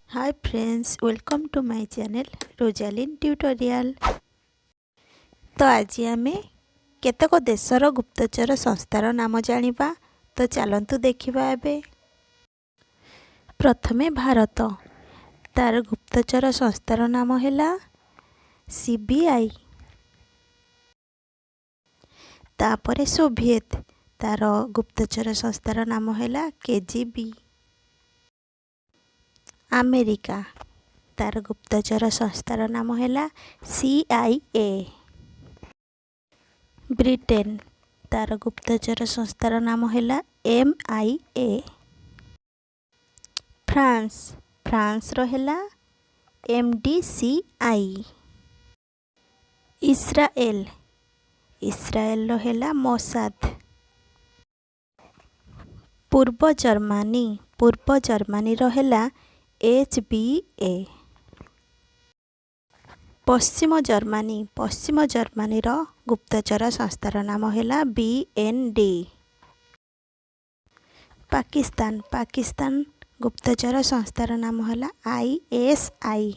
Hi friends, welcome to my channel Rosalin Tutorial। ତ ଆଜି ଆମେ କେତେକ ଦେଶର ଗୁପ୍ତଚର ସଂସ୍ଥାର ନାମ ଜାଣିବା। ତ ଚାଲନ୍ତୁ ଦେଖିବା ଏବେ। ପ୍ରଥମେ ଭାରତ। ତାର ଗୁପ୍ତଚର ସଂସ୍ଥାର ନାମ ହେଲା ସିବିଆଇ। ତାପରେ ସୋଭିଏତ। ତାର ଗୁପ୍ତଚର ସଂସ୍ଥାର ନାମ ହେଲା କେଜିବି। ଆମେରିକା। ତାର ଗୁପ୍ତଚର ସଂସ୍ଥାର ନାମ ହେଲା ସିଆଇଏ। ବ୍ରିଟେନ। ତାର ଗୁପ୍ତଚର ସଂସ୍ଥାର ନାମ ହେଲା ଏମ୍ଆଇଏ। ଫ୍ରାନ୍ସ। ଫ୍ରାନ୍ସର ହେଲା ଏମ୍ଡିସିଆଇ। ଇସ୍ରାଏଲ। ଇସ୍ରାଏଲର ହେଲା ମୋସାଦ। ପୂର୍ବ ଜର୍ମାନୀ। ପୂର୍ବ ଜର୍ମାନୀର ହେଲା ଏଚ୍ବିଏ। ପଶ୍ଚିମ ଜର୍ମାନୀ। ପଶ୍ଚିମ ଜର୍ମାନୀର ଗୁପ୍ତଚର ସଂସ୍ଥାର ନାମ ହେଲା ବିଏନ୍ଡି। ପାକିସ୍ତାନ। ପାକିସ୍ତାନ ଗୁପ୍ତଚର ସଂସ୍ଥାର ନାମ ହେଲା ଆଇଏସ୍ଆଇ।